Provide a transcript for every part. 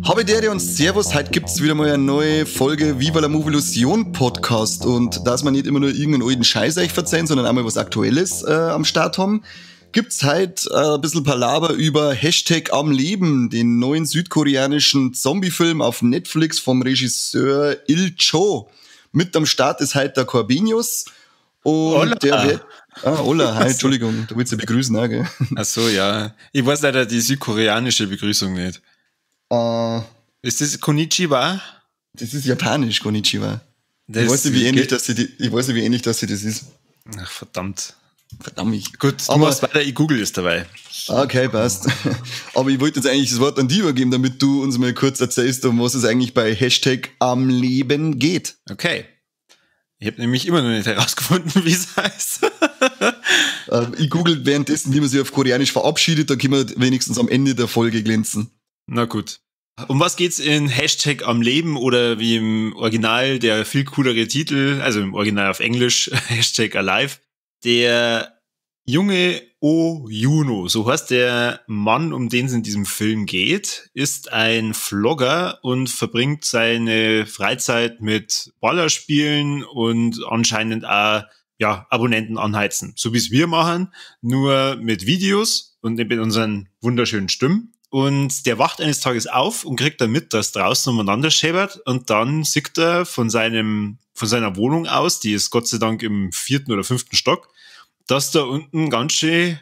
Habidere und Servus, heute gibt's wieder mal eine neue Folge Viva la Movilusion Podcast und dass wir nicht immer nur irgendeinen alten Scheiß euch verzeihen, sondern einmal was Aktuelles am Start haben, gibt's heute ein bisschen Palaver über Hashtag am Leben, den neuen südkoreanischen Zombie-Film auf Netflix vom Regisseur Il Cho. Mit am Start ist heute der Corbinius und Hola. Der wird... Ah, hola, hi, Entschuldigung, du willst ja begrüßen, auch, gell? Ach so, ja. Ich weiß leider die südkoreanische Begrüßung nicht. Ist das Konnichiwa? Das ist japanisch, Konnichiwa. Das Ich weiß nicht, wie ähnlich, geht dass sie die, ich weiß nicht, wie ähnlich, dass sie das ist. Ach, verdammt. Verdammt. Gut, du Aber machst weiter, ich google es dabei. Okay, passt. Aber ich wollte jetzt eigentlich das Wort an dich übergeben, damit du uns mal kurz erzählst, um was es eigentlich bei Hashtag am Leben geht. Okay. Ich hab nämlich immer noch nicht herausgefunden, wie es heißt. Ich google währenddessen, wie man sich auf Koreanisch verabschiedet, da können wir wenigstens am Ende der Folge glänzen. Na gut. Um was geht's in Hashtag am Leben oder wie im Original der viel coolere Titel, also im Original auf Englisch, Hashtag Alive, der junge Oh Juno, so heißt der Mann, um den es in diesem Film geht, ist ein Vlogger und verbringt seine Freizeit mit Ballerspielen und anscheinend auch, ja, Abonnenten anheizen, so wie's wir machen, nur mit Videos und mit unseren wunderschönen Stimmen. Und der wacht eines Tages auf und kriegt dann mit, dass draußen umeinander scheppert. Und dann sieht er von seiner Wohnung aus, die ist Gott sei Dank im 4. oder 5. Stock, dass da unten ganz schön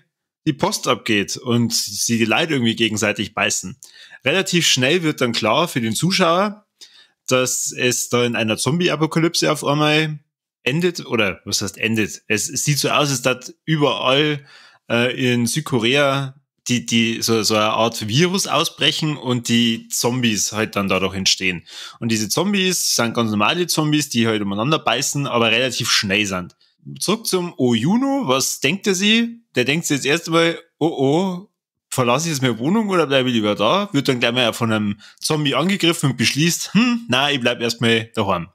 die Post abgeht und sie die Leute irgendwie gegenseitig beißen. Relativ schnell wird dann klar für den Zuschauer, dass es da in einer Zombie-Apokalypse auf einmal endet, oder was heißt endet? Es sieht so aus, als dass überall in Südkorea die so eine Art Virus ausbrechen und die Zombies halt dann dadurch entstehen. Und diese Zombies sind ganz normale Zombies, die halt umeinander beißen, aber relativ schnell sind. Zurück zum Oh Juno, was denkt er sich? Der denkt sich jetzt erst einmal, oh oh, verlasse ich jetzt meine Wohnung oder bleibe ich lieber da? Wird dann gleich mal von einem Zombie angegriffen und beschließt, nein, ich bleib erstmal daheim.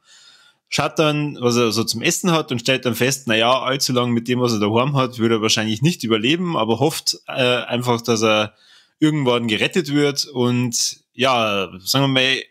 Schaut dann, was er so zum Essen hat und stellt dann fest, naja, allzu lang mit dem, was er daheim hat, würde er wahrscheinlich nicht überleben, aber hofft einfach, dass er irgendwann gerettet wird. Und ja, sagen wir mal,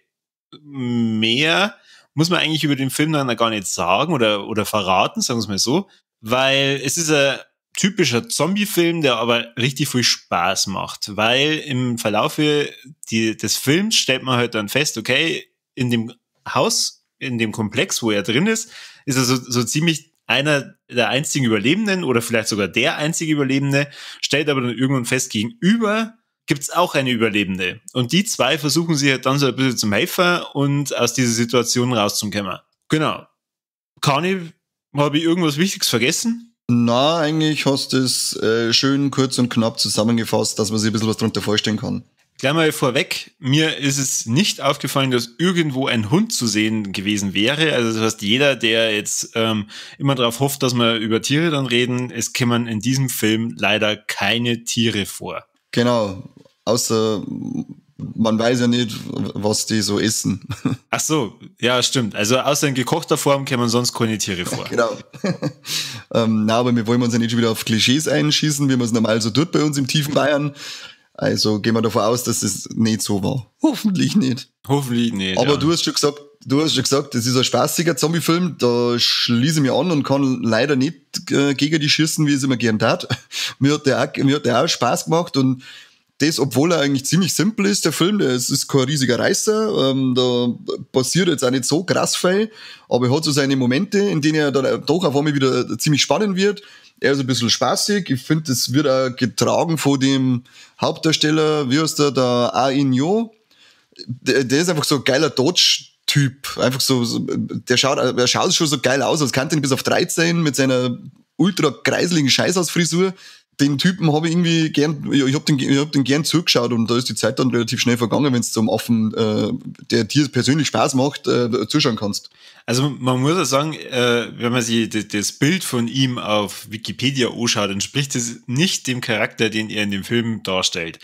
mehr muss man eigentlich über den Film dann gar nicht sagen oder verraten, sagen wir's mal so, weil es ist ein typischer Zombie-Film, der aber richtig viel Spaß macht, weil im Verlaufe des Films stellt man halt dann fest, okay, in dem Haus, in dem Komplex, wo er drin ist, ist er so ziemlich einer der einzigen Überlebenden oder vielleicht sogar der einzige Überlebende, stellt aber dann irgendwann fest, gegenüber gibt's auch eine Überlebende. Und die zwei versuchen sich halt dann so ein bisschen zum Helfer und aus dieser Situation rauszukommen. Genau. Kani, hab ich irgendwas Wichtiges vergessen? Na, eigentlich hast du es schön kurz und knapp zusammengefasst, dass man sich ein bisschen was drunter vorstellen kann. Gleich mal vorweg, mir ist es nicht aufgefallen, dass irgendwo ein Hund zu sehen gewesen wäre. Also das heißt, jeder, der jetzt immer darauf hofft, dass wir über Tiere dann reden, es kämen in diesem Film leider keine Tiere vor. Genau, außer man weiß ja nicht, was die so essen. Ach so, ja, stimmt. Also außer in gekochter Form kämen sonst keine Tiere vor. Genau. Na, aber wir wollen uns ja nicht schon wieder auf Klischees einschießen, wie man es normal so tut bei uns im tiefen Bayern. Also gehen wir davon aus, dass es nicht so war. Hoffentlich nicht. Hoffentlich nicht, Aber ja. du hast schon gesagt, das ist ein spaßiger Zombie-Film. Da schließe ich mich an und kann leider nicht gegen die schießen, wie ich es immer gern tat. Mir hat der auch Spaß gemacht und das, obwohl er eigentlich ziemlich simpel ist, der Film, der ist kein riesiger Reißer, da passiert jetzt auch nicht so krass viel, aber er hat so seine Momente, in denen er dann doch auf einmal wieder ziemlich spannend wird. Er ist ein bisschen spaßig. Ich finde, das wird auch getragen von dem Hauptdarsteller, wie heißt der, der Ah In-Yo. Der ist einfach so ein geiler Dodge-Typ. Einfach so, so, der schaut, er schaut schon so geil aus, als kannte ihn bis auf 13 mit seiner ultra kreiseligen Scheißhausfrisur. Den Typen habe ich irgendwie gern, ich hab den gern zugeschaut und da ist die Zeit dann relativ schnell vergangen, wenn es zum Affen, der dir persönlich Spaß macht, zuschauen kannst. Also man muss ja sagen, wenn man sich das Bild von ihm auf Wikipedia anschaut, entspricht es nicht dem Charakter, den er in dem Film darstellt.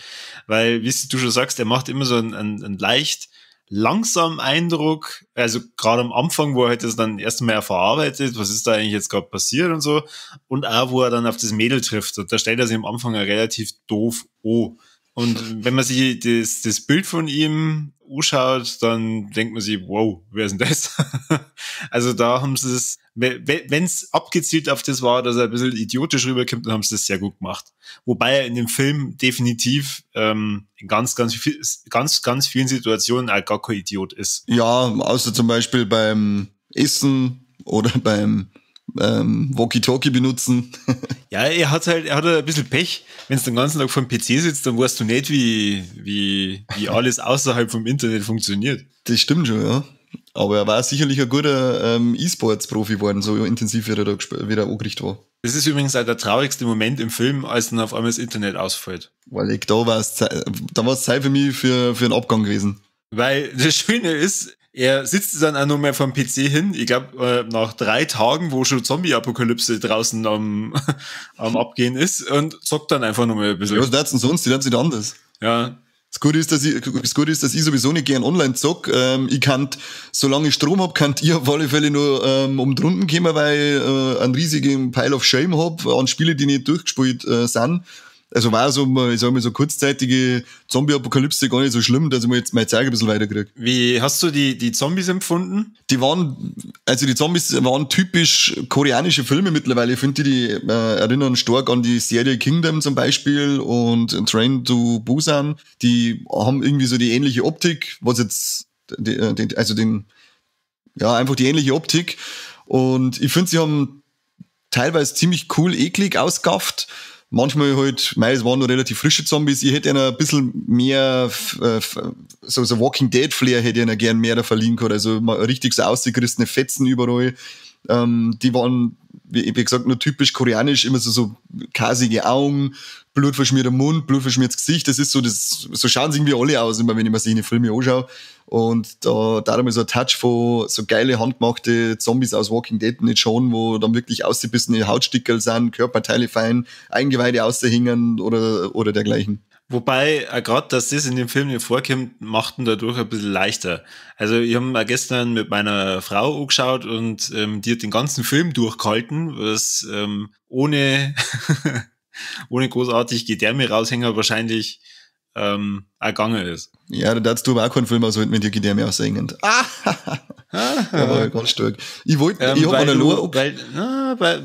Weil, wie du schon sagst, er macht immer so einen leicht langsamen Eindruck, also gerade am Anfang, wo er halt das dann erst einmal verarbeitet, was ist da eigentlich jetzt gerade passiert und so, und auch, wo er dann auf das Mädel trifft, und da stellt er sich am Anfang relativ doof an. Und wenn man sich das Bild von ihm anschaut, dann denkt man sich, wow, wer ist denn das? Also da haben sie es, wenn es abgezielt auf das war, dass er ein bisschen idiotisch rüberkommt, dann haben sie das sehr gut gemacht. Wobei er in dem Film definitiv in ganz, ganz, ganz, ganz vielen Situationen auch gar kein Idiot ist. Ja, außer zum Beispiel beim Essen oder beim Walkie-Talkie benutzen. Ja, er hat halt ein bisschen Pech. Wenn du den ganzen Tag vor dem PC sitzt, dann weißt du nicht, wie alles außerhalb vom Internet funktioniert. Das stimmt schon, ja. Aber er war sicherlich ein guter E-Sports-Profi geworden, so intensiv, wie er da wie er angerichtet war. Das ist übrigens auch der traurigste Moment im Film, als dann auf einmal das Internet ausfällt. Weil ich, da war es Zeit für mich für einen Abgang gewesen. Weil das Schöne ist, er sitzt dann auch noch mehr vom PC hin. Ich glaube, nach 3 Tagen, wo schon Zombie-Apokalypse draußen am Abgehen ist, und zockt dann einfach noch mal ein bisschen. Ja, was darf's denn sonst? Die darf's nicht anders. Ja. Das Gute ist, dass ich sowieso nicht gern online zock. Ich kann, solange ich Strom hab, kann ich auf alle Fälle nur um die Runden kommen, weil ich einen riesigen Pile of Shame hab an Spiele, die nicht durchgespielt sind. Also war so, ich sag mal, so kurzzeitige Zombie-Apokalypse gar nicht so schlimm, dass ich mir jetzt mein Zeug ein bisschen weiterkriege. Wie hast du die Zombies empfunden? Die Zombies waren typisch koreanische Filme mittlerweile. Ich finde, die erinnern stark an die Serie Kingdom zum Beispiel und Train to Busan. Die haben irgendwie so die ähnliche Optik, was jetzt, einfach die ähnliche Optik. Und ich finde, sie haben teilweise ziemlich cool eklig ausgafft. Manchmal halt, es waren noch relativ frische Zombies. Ich hätte ihnen ein bisschen mehr, so Walking Dead Flair hätte ich ihnen gern mehr da verliehen können. Also richtig so ausgerissene Fetzen überall. Die waren, wie gesagt, nur typisch koreanisch, immer so kasige Augen, blutverschmierter Mund, blutverschmiertes Gesicht. Das ist so, so schauen sie irgendwie alle aus, immer wenn ich mir sich in die Filme anschaue. Und da einmal so ein Touch von so geile handgemachte Zombies aus Walking Dead nicht schon, wo dann wirklich ausgebissene Hautstickerl sind, Körperteile fein, Eingeweide aushängen oder dergleichen. Wobei, gerade, dass das in dem Film nicht vorkommt, macht ihn dadurch ein bisschen leichter. Also ich habe mir gestern mit meiner Frau angeschaut und die hat den ganzen Film durchgehalten, was ohne, ohne großartig Gedärme raushängen wahrscheinlich ergangen ist. Ja, da darfst du aber auch keinen Film aushalten, wenn dir Gedärme raushängen. Aber ganz stark. Ich wollte, ich hab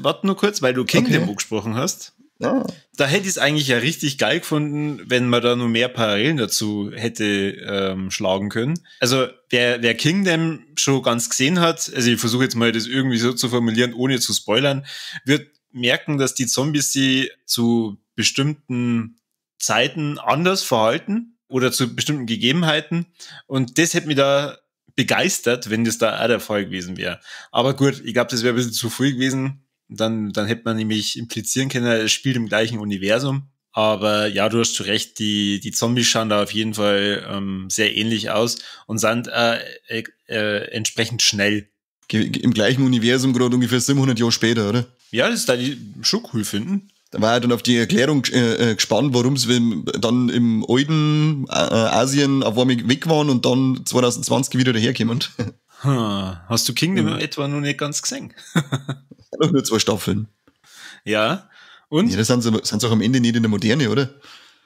warte nur kurz, weil du Kingdom angesprochen hast. Ja. Da hätte ich es eigentlich ja richtig geil gefunden, wenn man da noch mehr Parallelen dazu hätte schlagen können. Also wer Kingdom schon ganz gesehen hat, also ich versuche jetzt mal das irgendwie so zu formulieren, ohne zu spoilern, wird merken, dass die Zombies sie zu bestimmten Zeiten anders verhalten oder zu bestimmten Gegebenheiten. Und das hätte mich da begeistert, wenn das da auch der Fall gewesen wäre. Aber gut, ich glaube, das wäre ein bisschen zu früh gewesen. Dann hätte man nämlich implizieren können, es spielt im gleichen Universum. Aber ja, du hast zu Recht, die Zombies schauen da auf jeden Fall sehr ähnlich aus und sind entsprechend schnell. Im gleichen Universum gerade ungefähr 700 Jahre später, oder? Ja, das würde ich schon cool finden. Da war er dann auf die Erklärung gespannt, warum sie dann im alten Asien auf einmal weg waren und dann 2020 wieder daherkommen. Hast du Kingdom etwa noch nicht ganz gesehen? Noch nur 2 Staffeln. Ja, und? Ja, das sind sie auch am Ende nicht in der Moderne, oder?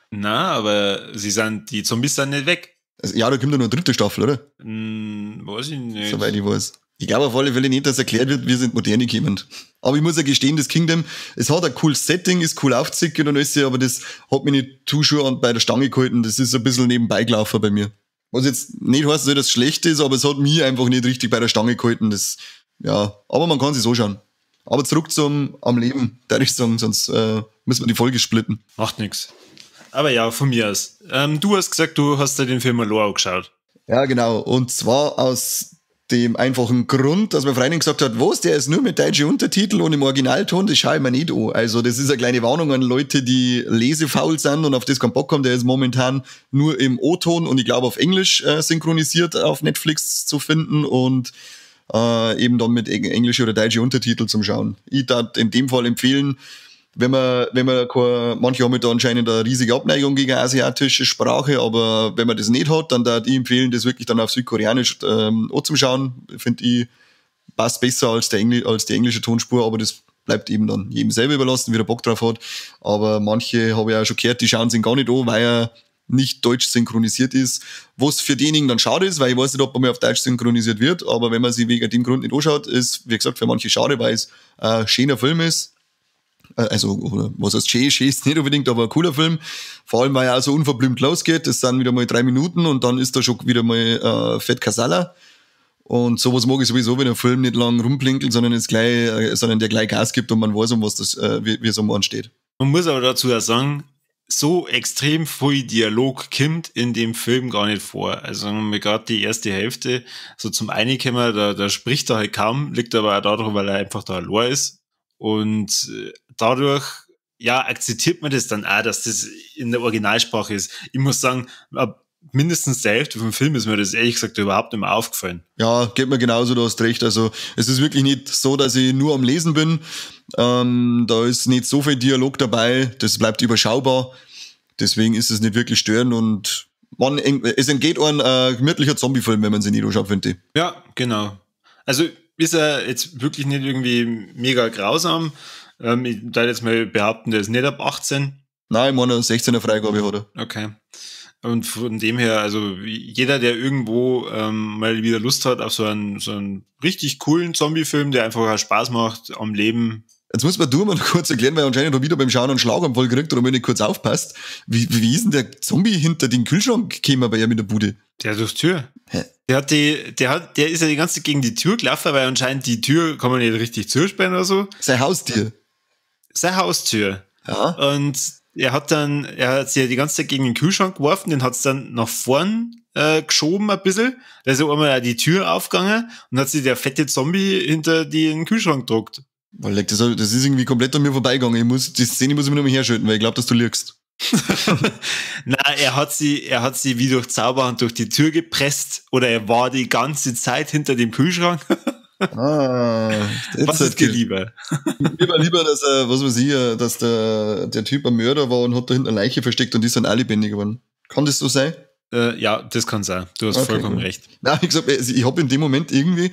Na, aber die Zombies sind nicht weg. Also, ja, da kommt ja noch eine 3. Staffel, oder? Weiß ich nicht. Soweit ich weiß. Ich glaube auf alle Fälle nicht, dass erklärt wird, wir sind Moderne gekommen. Aber ich muss ja gestehen, das Kingdom, es hat ein cooles Setting, ist cool aufgezogen und alles, aber das hat mich nicht zu schön bei der Stange gehalten. Das ist ein bisschen nebenbei gelaufen bei mir. Was jetzt nicht heißt, dass das schlecht ist, aber es hat mich einfach nicht richtig bei der Stange gehalten. Das, ja, aber man kann sich so schauen. Aber zurück zum am Leben, da ich sagen, sonst müssen wir die Folge splitten. Macht nix. Aber ja, von mir aus. Du hast gesagt, du hast dir den Film allein angeschaut. Ja, genau. Und zwar aus Dem einfachen Grund, dass meine Freundin gesagt hat, was, der ist nur mit deutschen Untertiteln und im Originalton, das schaue ich mir nicht an. Also das ist eine kleine Warnung an Leute, die lesefaul sind und auf das keinen Bock haben. Der ist momentan nur im O-Ton und ich glaube auf Englisch synchronisiert auf Netflix zu finden und eben dann mit englische oder deutsche Untertitel zum Schauen. Ich darf in dem Fall empfehlen, wenn man manche haben da anscheinend eine riesige Abneigung gegen asiatische Sprache, aber wenn man das nicht hat, dann darf ich empfehlen, das wirklich dann auf Südkoreanisch anzuschauen. Finde ich, passt besser als die englische Tonspur, aber das bleibt eben dann jedem selber überlassen, wie er Bock drauf hat. Aber manche, habe ich auch schon gehört, die schauen sich gar nicht an, weil er nicht deutsch synchronisiert ist, was für diejenigen dann schade ist, weil ich weiß nicht, ob er mal auf Deutsch synchronisiert wird, aber wenn man sich wegen dem Grund nicht anschaut, ist, wie gesagt, für manche schade, weil es ein schöner Film ist. Also, oder was heißt schön? Schön ist nicht unbedingt, aber ein cooler Film. Vor allem, weil er auch so unverblümt losgeht. Das sind wieder mal 3 Minuten und dann ist da schon wieder mal Fett Kasala. Und sowas mag ich sowieso, wenn ein Film nicht lang rumblinkelt, sondern sondern der gleich Gas gibt und man weiß, um was das, wie es um ansteht. Man muss aber dazu auch sagen, so extrem viel Dialog kommt in dem Film gar nicht vor. Also gerade die erste Hälfte, so zum Einkommen, da spricht er halt kaum, liegt aber auch daran, weil er einfach da allein ist. Und dadurch, ja, akzeptiert man das dann auch, dass das in der Originalsprache ist. Ich muss sagen, ab mindestens der Hälfte vom Film ist mir das ehrlich gesagt überhaupt nicht mehr aufgefallen. Ja, geht mir genauso, du hast recht. Also es ist wirklich nicht so, dass ich nur am Lesen bin. Da ist nicht so viel Dialog dabei, das bleibt überschaubar. Deswegen ist es nicht wirklich störend und es entgeht ein gemütlicher Zombie-Film, wenn man sich nicht anschaut, finde ich. Ja, genau. Also ist er jetzt wirklich nicht irgendwie mega grausam. Ich darf jetzt mal behaupten, der ist nicht ab 18. Nein, ich meine, 16er Freigabe hat er. Okay. Und von dem her, also jeder, der irgendwo mal wieder Lust hat auf so einen richtig coolen Zombie-Film, der einfach auch Spaß macht am Leben. Jetzt muss man du mal kurz erklären, weil anscheinend noch wieder beim Schauen einen Schlaganfall gekriegt oder wenn nicht kurz aufpasst. Wie ist denn der Zombie hinter den Kühlschrank gekommen bei ihm in der Bude? Der durch die Tür. Hä? Der ist ja die ganze Zeit gegen die Tür gelaufen, weil anscheinend die Tür kann man nicht richtig zusperren oder so. Sein Haustier. Sein Haustür. Ja. Und er hat sich ja die ganze Zeit gegen den Kühlschrank geworfen, den hat's dann nach vorn geschoben ein bisschen. Da ist ja einmal die Tür aufgegangen und hat sich der fette Zombie hinter den Kühlschrank gedruckt. Weil das ist irgendwie komplett an mir vorbeigegangen. Die Szene muss ich mir noch mal herschalten, weil ich glaube, dass du lügst. Nein, er hat sie wie durch Zauberhand durch die Tür gepresst oder er war die ganze Zeit hinter dem Kühlschrank. Ah, was ist dir lieber? Lieber, dass, was weiß ich, dass der Typ ein Mörder war und hat da hinten eine Leiche versteckt und die sind alle lebendig geworden. Kann das so sein? Ja, das kann sein. Du hast vollkommen recht. Nein, wie gesagt, ich habe in dem Moment irgendwie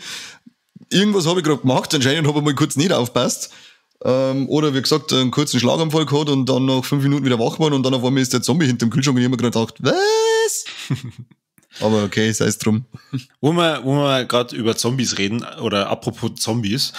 irgendwas habe ich gerade gemacht, anscheinend habe ich mal kurz nicht aufgepasst. Oder wie gesagt, einen kurzen Schlaganfall gehabt und dann nach 5 Minuten wieder wach geworden und dann auf einmal ist der Zombie hinterm Kühlschrank und ich habe mir gerade gedacht, was? Aber okay, sei es drum. Wo wir gerade über Zombies reden, oder apropos Zombies.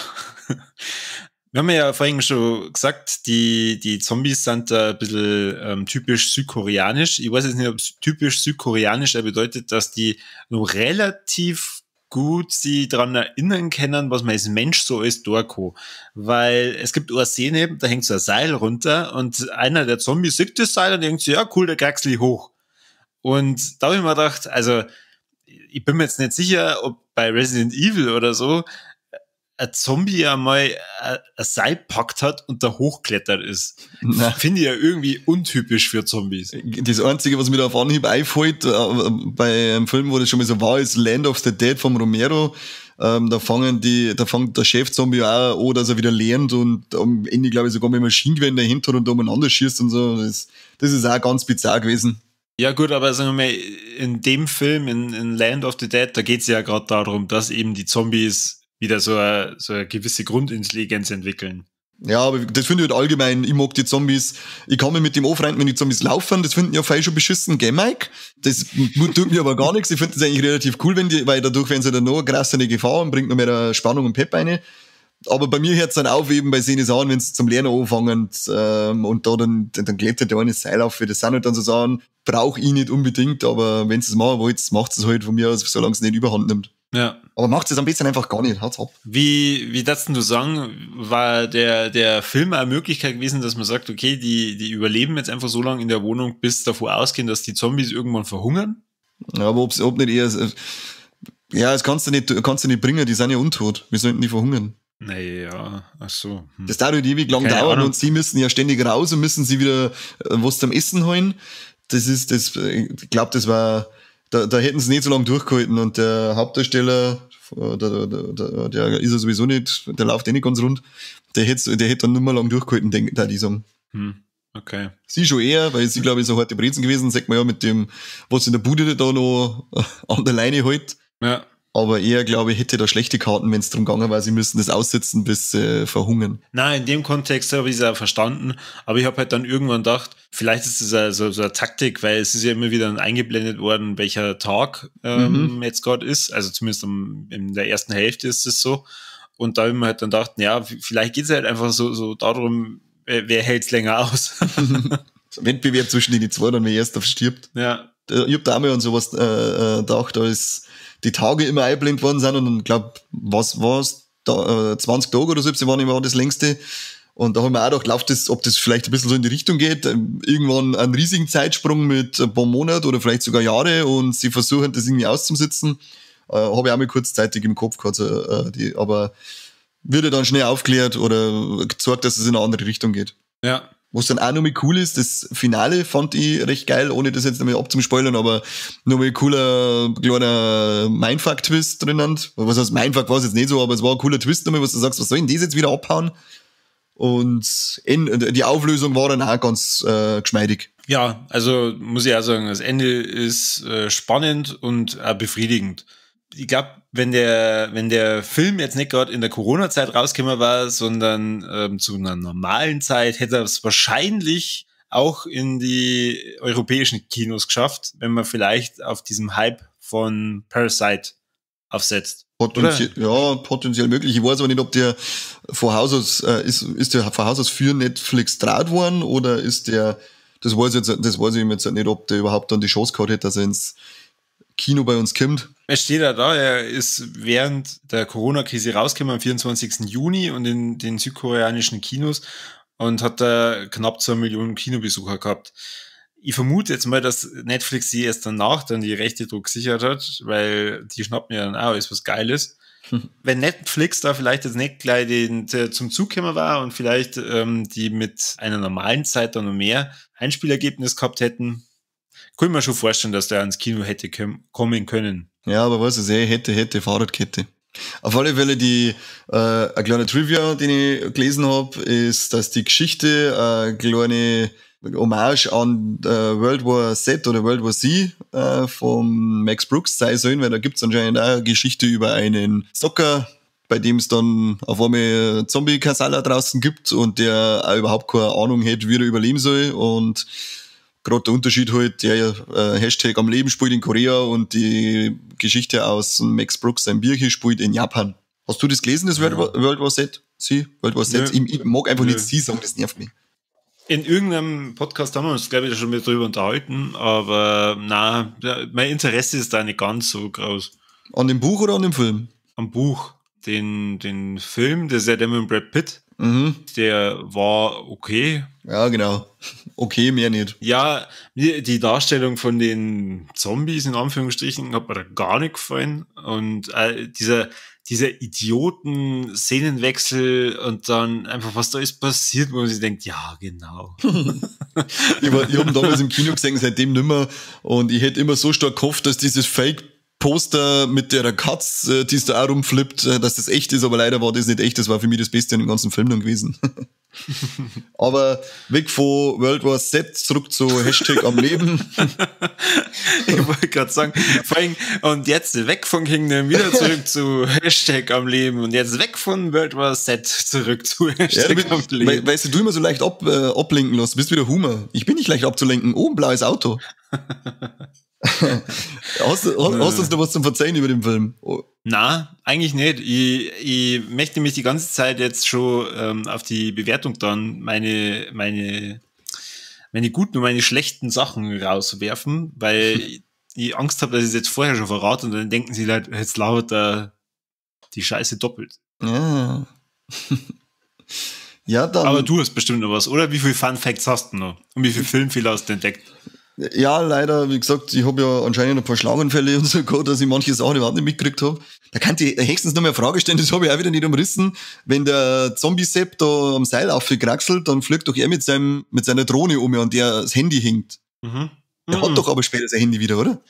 Wir haben ja vorhin schon gesagt, die Zombies sind da ein bisschen typisch südkoreanisch. Ich weiß jetzt nicht, ob typisch südkoreanisch bedeutet, dass die noch relativ gut sie daran erinnern können, was man als Mensch so alles durchkommt. Weil es gibt eine Szene, da hängt so ein Seil runter und einer der Zombies sieht das Seil und denkt so, ja cool, der kraxel ich hoch. Und da habe ich mir gedacht, also ich bin mir jetzt nicht sicher, ob bei Resident Evil oder so ein Zombie einmal ein Seil packt hat und da hochklettert ist. Finde ich ja irgendwie untypisch für Zombies. Das Einzige, was mir da auf Anhieb einfällt, bei einem Film, wo das schon mal so war, ist Land of the Dead vom Romero. Da fängt der Chef-Zombie auch an, dass er wieder lernt und am Ende, glaube ich, sogar mit Maschinengewehr dahinter und da umeinander schießt und so. Das ist auch ganz bizarr gewesen. Ja gut, aber sagen wir mal, in dem Film, in Land of the Dead, da geht's ja gerade darum, dass eben die Zombies wieder so eine gewisse Grundintelligenz entwickeln. Ja, aber das finde ich halt allgemein, ich mag die Zombies, ich kann mich mit dem anfreunden, wenn die Zombies laufen, das finden ja viele schon beschissen, gell, Mike? Das tut mir aber gar nichts, ich finde das eigentlich relativ cool, weil dadurch werden sie dann noch eine krassere Gefahr und bringt noch mehr Spannung und Pep rein. Aber bei mir hört's dann auf, eben bei Szenen an, wenn sie zum Lernen anfangen, und da dann klettert der eine Seil auf. Das sind halt dann so Sachen, brauche ich nicht unbedingt, aber wenn sie es machen wollt, macht es halt von mir aus, solange es nicht überhand nimmt. Ja. Aber macht es am besten einfach gar nicht, haut's ab. Wie darfst denn du sagen, war der Film eine Möglichkeit gewesen, dass man sagt, okay, die überleben jetzt einfach so lange in der Wohnung, bis davor ausgehen, dass die Zombies irgendwann verhungern? Ja, aber ob nicht eher, Ja, das kannst du nicht bringen, die sind ja untot. Wir sollten die verhungern. Naja, ach so. Das dauert halt ewig lang dauern und sie müssen ja ständig raus und müssen sie wieder was zum Essen holen. Das ist, das, ich glaube, das war, da hätten sie nicht so lange durchgehalten und der Hauptdarsteller, der ist ja sowieso nicht, der läuft eh nicht ganz rund, der hätte dann nicht mehr lang durchgehalten, da die sagen. Okay. Sie schon eher, weil sie, glaube ich, so harte Brezen gewesen, sagt man ja mit dem, was in der Bude da noch an der Leine hält. Ja. Aber er, glaube ich, hätte da schlechte Karten, wenn es darum gegangen war, sie müssen das aussitzen, bis sie verhungern. Nein, in dem Kontext habe ich es auch verstanden. Aber ich habe halt dann irgendwann gedacht, vielleicht ist das so eine Taktik, weil es ist ja immer wieder eingeblendet worden, welcher Tag jetzt gerade ist. Also zumindest in der ersten Hälfte ist es so. Und da habe ich mir halt dann gedacht, ja, vielleicht geht es halt einfach so darum, wer hält es länger aus. Wettbewerb zwischen den zwei, dann wer erst stirbt. Ja. Ich habe da auch mal an sowas gedacht, als die Tage immer eingeblendet worden sind und dann, glaub, was war's? Da, 20 Tage oder so, waren immer das längste. Und da haben wir auch gedacht, läuft das, ob das vielleicht ein bisschen so in die Richtung geht. Irgendwann einen riesigen Zeitsprung mit ein paar Monaten oder vielleicht sogar Jahre und sie versuchen das irgendwie auszusitzen. Habe ich auch mal kurzzeitig im Kopf gehabt, aber wird dann schnell aufgeklärt oder gezeigt, dass es in eine andere Richtung geht. Ja. Was dann auch nochmal cool ist, das Finale fand ich recht geil, ohne das jetzt nochmal abzuspoilern, aber nochmal cooler kleiner Mindfuck-Twist drinnen. Was heißt Mindfuck, war es jetzt nicht so, aber es war ein cooler Twist nochmal, was du sagst, was soll denn das jetzt wieder abhauen? Und die Auflösung war dann auch ganz geschmeidig. Ja, also muss ich auch sagen, das Ende ist spannend und auch befriedigend. Ich glaube, wenn der Film jetzt nicht gerade in der Corona-Zeit rausgekommen war, sondern zu einer normalen Zeit, hätte er es wahrscheinlich auch in die europäischen Kinos geschafft, wenn man vielleicht auf diesem Hype von Parasite aufsetzt. Ja, potenziell möglich. Ich weiß aber nicht, ob der von Haus aus, ist der von Haus aus für Netflix draht worden oder ist der, das weiß ich jetzt nicht, ob der überhaupt dann die Chance gehabt hätte, dass er ins Kino bei uns kommt. Es steht ja da, er ist während der Corona-Krise rausgekommen am 24. Juni und in den südkoreanischen Kinos und hat da knapp 2 Millionen Kinobesucher gehabt. Ich vermute jetzt mal, dass Netflix sie erst danach dann die Rechte Druck gesichert hat, weil die schnappen ja dann auch, ist was Geiles. Wenn Netflix da vielleicht jetzt nicht gleich zum Zug gekommen war und vielleicht die mit einer normalen Zeit dann noch mehr Einspielergebnis gehabt hätten, kann ich mir schon vorstellen, dass der ins Kino hätte kommen können. Ja, aber was ist hätte, Fahrradkette. Auf alle Fälle, eine kleine Trivia, die ich gelesen habe, ist, dass die Geschichte eine kleine Hommage an World War Z oder World War C von Max Brooks sein sollen, weil da gibt's anscheinend auch eine Geschichte über einen Zocker, bei dem es dann auf einmal Zombie-Kasala draußen gibt und der auch überhaupt keine Ahnung hat, wie er überleben soll. Und gerade der Unterschied halt, der Hashtag am Leben spielt in Korea und die Geschichte aus Max Brooks, sein Bierchen, spielt in Japan. Hast du das gelesen, das World War Z? Sie? World War Z? Ich mag einfach nicht Sie sagen, das nervt mich. In irgendeinem Podcast haben wir uns, glaube ich, schon mit drüber unterhalten, aber na, mein Interesse ist da nicht ganz so groß. An dem Buch oder an dem Film? Am Buch. Den Film, der ist ja der mit Brad Pitt. Mhm. Der war okay. Ja, genau. Okay, mehr nicht. Ja, mir die Darstellung von den Zombies in Anführungsstrichen hat mir da gar nicht gefallen. Und dieser Idioten-Szenenwechsel und dann einfach, was da ist passiert, wo man sich denkt, ja, genau. Ich hab ihn damals im Kino gesehen, seitdem nimmer. Und ich hätte immer so stark gehofft, dass dieses Fake-Poster mit der Katz, die es da auch rumflippt, dass das echt ist, aber leider war das nicht echt. Das war für mich das Beste an dem ganzen Film dann gewesen. Aber weg von World War Z, zurück zu Hashtag am Leben. Ich wollte gerade sagen, vor allem, und jetzt weg von Kingdom, wieder zurück zu Hashtag am Leben und jetzt weg von World War Z, zurück zu Hashtag am Leben. Weißt du immer so leicht ablenken lässt, bist wieder Humor. Ich bin nicht leicht abzulenken. Oh, ein blaues Auto. Hast du uns noch was zum Verzeihen über den Film? Oh. Na, eigentlich nicht. Ich möchte mich die ganze Zeit jetzt schon auf die Bewertung dann meine guten und meine schlechten Sachen rauswerfen, weil ich Angst habe, dass ich es jetzt vorher schon verrate und dann denken sie halt, jetzt labert er die Scheiße doppelt. Ja. Ja, dann. Aber du hast bestimmt noch was, oder? Wie viele Fun Facts hast du noch? Und wie viele Filmfehler hast du entdeckt? Ja, leider, wie gesagt, ich habe ja anscheinend ein paar Schlaganfälle und so gehabt, dass ich manche Sachen überhaupt nicht mitgekriegt habe. Da kann ich höchstens noch mal eine Frage stellen, das habe ich auch wieder nicht umrissen. Wenn der Zombie-Sepp da am Seil aufgekraxelt, dann fliegt doch er mit seiner Drohne um, an der das Handy hängt. Mhm. Der hat doch aber später sein Handy wieder, oder?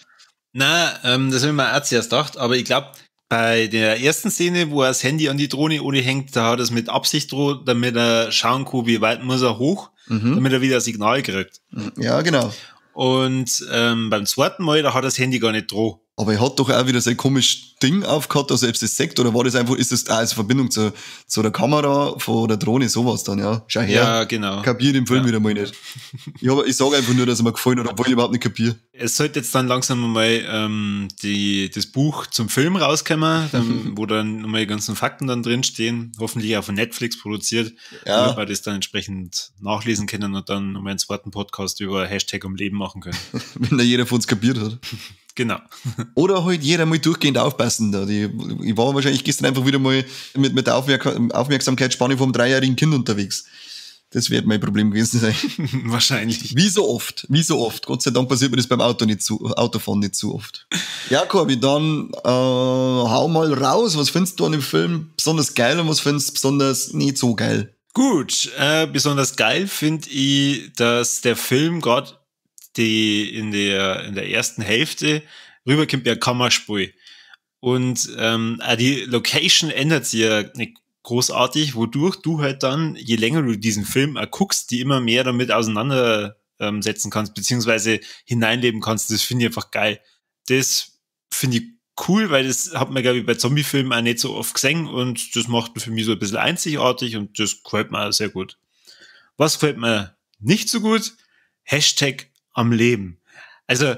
Na, das habe ich mir auch zuerst gedacht, aber ich glaube, bei der ersten Szene, wo er das Handy an die Drohne ohne hängt, da hat er es mit Absicht droht, damit er schauen kann, wie weit muss er hoch, damit er wieder ein Signal kriegt. Ja, genau. Und beim zweiten Mal, da hat er das Handy gar nicht droh. Aber er hat doch auch wieder sein komisches Ding aufgehabt, also ob es das sagt, oder war das einfach, ist das auch als Verbindung zu der Kamera von der Drohne, sowas dann, ja. Schau her. Ja, genau. Kapier den Film wieder mal nicht. Ich sage einfach nur, dass er mir gefallen hat, obwohl ich überhaupt nicht kapiere. Es sollte jetzt dann langsam mal das Buch zum Film rauskommen, dann, wo dann nochmal die ganzen Fakten dann drinstehen, hoffentlich auch von Netflix produziert, ja. Damit wir das dann entsprechend nachlesen können und dann nochmal einen zweiten Podcast über Hashtag um Leben machen können. Wenn da jeder von uns kapiert hat. Genau. Oder halt jeder mal durchgehend aufpassen. Da. Ich war wahrscheinlich gestern einfach wieder mal mit der Aufmerksamkeitsspanne vom 3-jährigen Kind unterwegs. Das wird mein Problem gewesen sein. Wahrscheinlich. Wie so oft. Wie so oft. Gott sei Dank passiert mir das beim Autofahren nicht zu oft. Ja, Corby, dann hau mal raus. Was findest du an dem Film besonders geil und was findest du besonders nicht so geil? Gut, besonders geil finde ich, dass der Film gerade die in der ersten Hälfte rüberkommt ja Kammerspiel. Und auch die Location ändert sich ja nicht großartig, wodurch du halt dann, je länger du diesen Film auch guckst, die immer mehr damit auseinandersetzen kannst, beziehungsweise hineinleben kannst. Das finde ich einfach geil. Das finde ich cool, weil das hat man, glaube ich, bei Zombie-Filmen auch nicht so oft gesehen und das macht für mich so ein bisschen einzigartig und das gefällt mir auch sehr gut. Was gefällt mir nicht so gut? Hashtag am Leben. Also,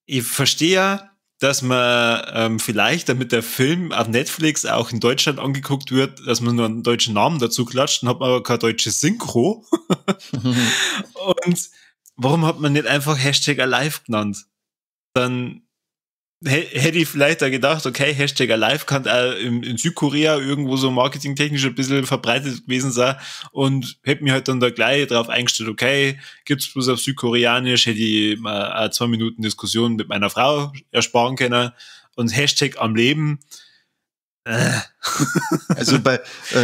ich verstehe ja, dass man vielleicht, damit der Film auf Netflix auch in Deutschland angeguckt wird, dass man nur einen deutschen Namen dazu klatscht, dann hat man aber kein deutsches Synchro. Und warum hat man nicht einfach Hashtag Alive genannt? Dann hätte ich vielleicht da gedacht, okay, Hashtag Alive kann auch in Südkorea irgendwo so marketingtechnisch ein bisschen verbreitet gewesen sein und hätte mich halt dann da gleich drauf eingestellt, okay, gibt's bloß auf Südkoreanisch, hätte ich mal 2 Minuten Diskussion mit meiner Frau ersparen können und Hashtag am Leben. Also bei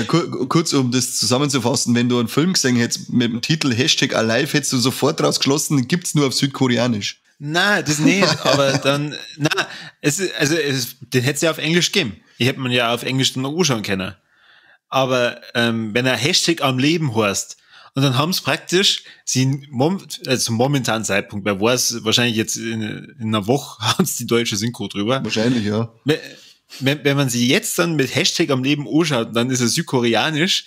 kurz um das zusammenzufassen, wenn du einen Film gesehen hättest mit dem Titel Hashtag Alive, hättest du sofort draus geschlossen, gibt's nur auf Südkoreanisch. Nein, das nicht, aber dann, nein, den hätte es ja auf Englisch gegeben. Ich hätte man ja auf Englisch dann noch anschauen können. Aber wenn er Hashtag am Leben heißt, und dann haben sie praktisch, zum momentanen Zeitpunkt, wer weiß, wahrscheinlich jetzt in einer Woche haben sie die deutsche Synchro drüber. Wahrscheinlich, ja. Wenn man sie jetzt dann mit Hashtag am Leben anschaut, dann ist es südkoreanisch,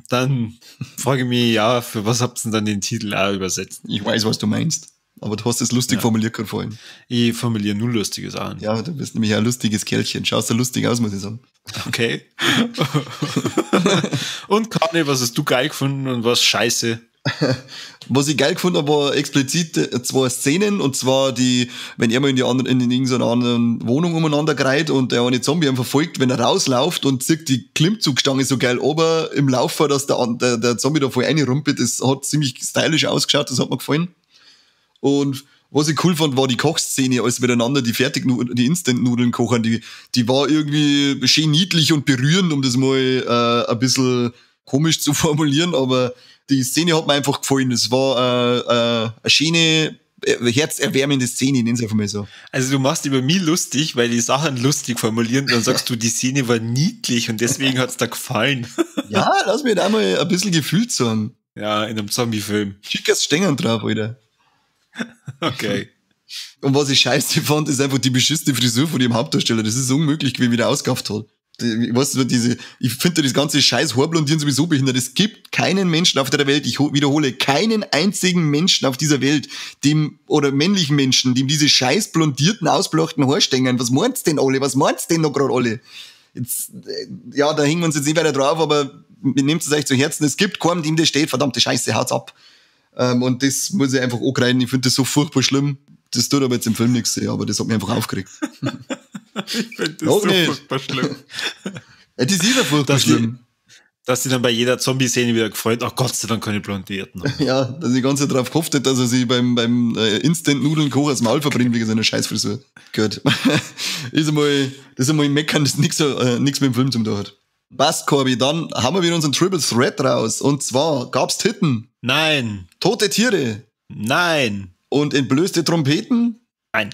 dann frage ich mich, ja, für was habt ihr denn dann den Titel auch übersetzt? Ich weiß, was du meinst. Aber du hast es lustig formuliert gerade vorhin. Ich formuliere nur lustige Sachen. Ja, du bist nämlich ein lustiges Kerlchen. Schaust du lustig aus, muss ich sagen. Okay. Und Kani, was hast du geil gefunden und was scheiße? Was ich geil gefunden habe, war explizit 2 Szenen, und zwar die, wenn er mal in irgendeiner anderen Wohnung umeinander gereiht und der eine Zombie ihn verfolgt, wenn er rauslauft und zieht die Klimmzugstange so geil ober im Laufer, dass der Zombie da voll reinrumpelt. Das hat ziemlich stylisch ausgeschaut, das hat mir gefallen. Und was ich cool fand, war die Kochszene, als miteinander die die Instant-Nudeln kochen. Die war irgendwie schön niedlich und berührend, um das mal ein bisschen komisch zu formulieren, aber die Szene hat mir einfach gefallen. Es war eine schöne, herzerwärmende Szene, nenn's einfach mal so. Also du machst über mich lustig, weil die Sachen lustig formulieren, dann sagst du, die Szene war niedlich und deswegen hat's da gefallen. Ja, lass mir da mal ein bisschen gefühlt sagen. Ja, in einem Zombie-Film. Schickes Stängern drauf, Alter. Okay. Und was ich scheiße fand, ist einfach die beschissene Frisur von dem Hauptdarsteller. Das ist unmöglich, wie er ausgekauft hat. Weißt du, ich finde das ganze scheiß Haarblondieren sowieso behindert. Es gibt keinen Menschen auf der Welt, ich wiederhole, keinen einzigen Menschen auf dieser Welt, dem, oder männlichen Menschen, dem diese scheiß blondierten, ausblochten Haarstängern, was meint's denn alle? Was meint's denn noch gerade alle? Jetzt, ja, da hängen wir uns jetzt nicht weiter drauf, aber nehmt es euch zu Herzen. Es gibt keinen, dem das steht, verdammte Scheiße, haut's ab. Und das muss ich einfach angreifen. Ich finde das so furchtbar schlimm. Das tut aber jetzt im Film nichts, aber das hat mich einfach aufgeregt. Ich finde das so furchtbar schlimm. Ja, das ist ja furchtbar schlimm. Dass sie dann bei jeder Zombie-Szene wieder gefreut, ach Gott sei Dank keine blondierten. Ja, dass ich die ganze Zeit darauf gehofft hätte, dass er sich beim Instant-Nudeln-Kocher das Maul verbrennt wegen seiner Scheißfrisur. Gut. Das ist einmal Meckern, das nichts mit dem Film zu tun hat. Passt, Corby, dann haben wir wieder unseren Triple Threat raus. Und zwar gab's Titten. Nein. Tote Tiere. Nein. Und entblößte Trompeten? Nein.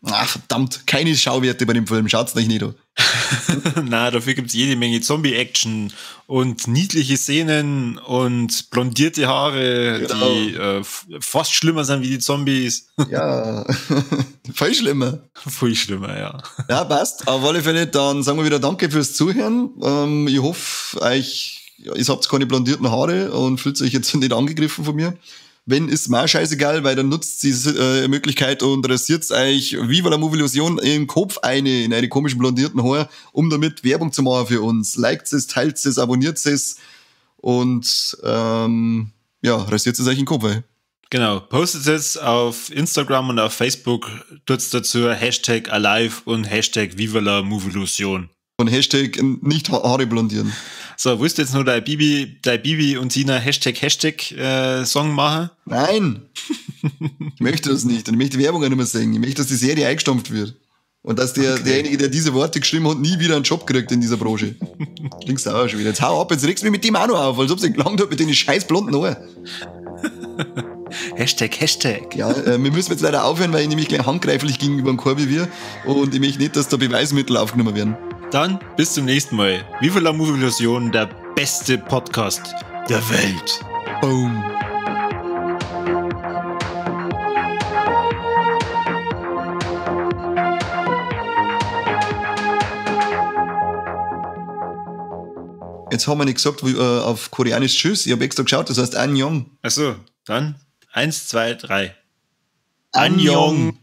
Ach, verdammt, keine Schauwerte bei dem Film, schaut's nicht nieder. Na, dafür gibt's jede Menge Zombie-Action und niedliche Szenen und blondierte Haare, genau, die fast schlimmer sind wie die Zombies. Ja, voll schlimmer. Voll schlimmer, ja. Ja, passt. Auf alle Fälle, dann sagen wir wieder Danke fürs Zuhören. Ich hoffe, ihr habt keine blondierten Haare und fühlt euch jetzt nicht angegriffen von mir. Wenn, ist mir auch scheißegal, weil dann nutzt diese Möglichkeit und rasiert euch Viva la Movilusion im Kopf eine, in eine komischen blondierten Haare, um damit Werbung zu machen für uns. Liked es, teilt es, abonniert es und ja, rasiert es euch in den Kopf. Ey. Genau, postet es auf Instagram und auf Facebook, tut's dazu Hashtag Alive und Hashtag Viva la Movilusion. Und Hashtag nicht Haare blondieren. So, willst du jetzt nur dein Bibi und Tina Hashtag Hashtag Song machen? Nein! Ich möchte das nicht. Und ich möchte die Werbung auch nicht mehr sehen. Ich möchte, dass die Serie eingestampft wird. Und dass derjenige, der diese Worte geschrieben hat, nie wieder einen Job kriegt in dieser Branche. Klingst du auch schon wieder. Jetzt hau ab, jetzt regst du mich mit dem auch noch auf, als ob es nicht gelangt hat mit den scheiß blonden Haaren. Hashtag, Hashtag. Ja, wir müssen jetzt leider aufhören, weil ich nämlich gleich handgreiflich gegenüber dem Corby wir und ich möchte nicht, dass da Beweismittel aufgenommen werden. Dann bis zum nächsten Mal. Viva la Movilusion, der beste Podcast der Welt. Boom. Jetzt haben wir nicht gesagt, wie, auf Koreanisch Tschüss. Ich habe extra geschaut, das heißt Annyeong. Achso, dann 1, 2, 3. Annyeong.